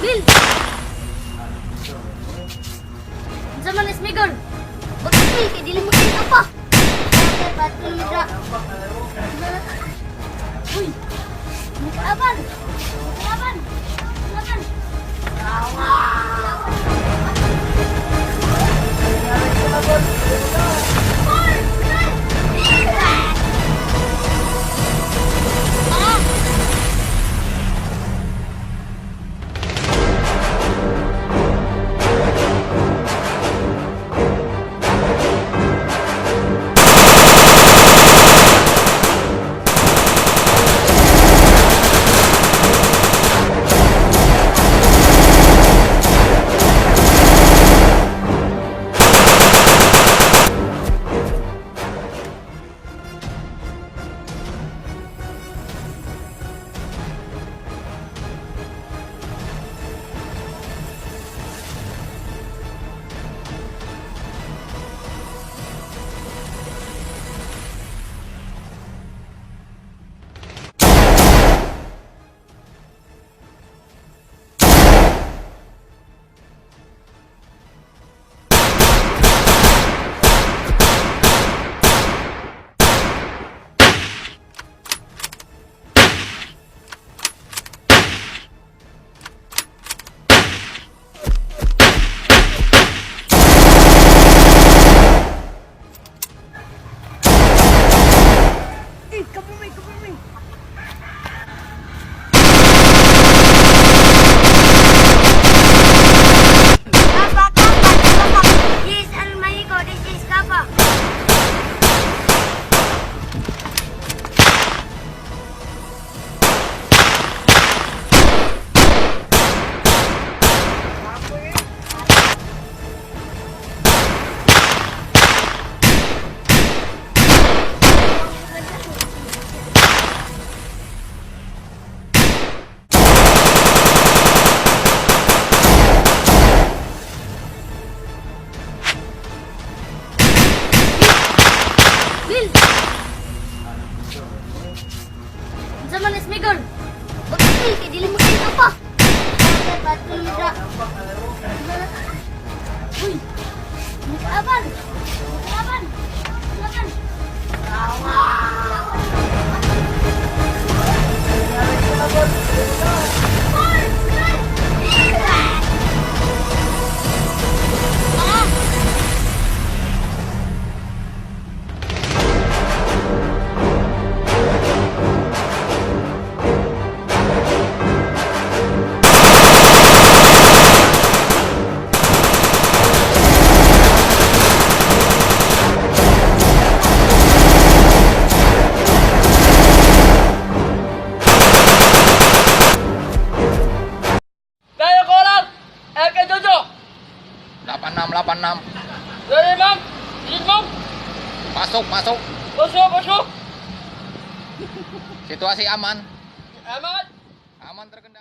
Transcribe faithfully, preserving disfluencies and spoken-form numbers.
Bil! Zaman es Migol. Betul ke di lembut apa? Pakai batu muda. Hui. Muka abang. Muka abang. Muka abang. Ih, kebumi, kebumi. Apa, apa, apa? Yes, Almaiko, this is Kapa. Bil! Zaman es Migol. Betul ke di lembut apa? Pakai batu muda. Hui. Muka abang. Muka abang. Muka abang. Kayo korang, eh, ke Jojo. Lapan enam, lapan enam. Dari Imam, Imam. Masuk, masuk. Masuk, masuk. Situasi aman. Aman. Aman terkendali.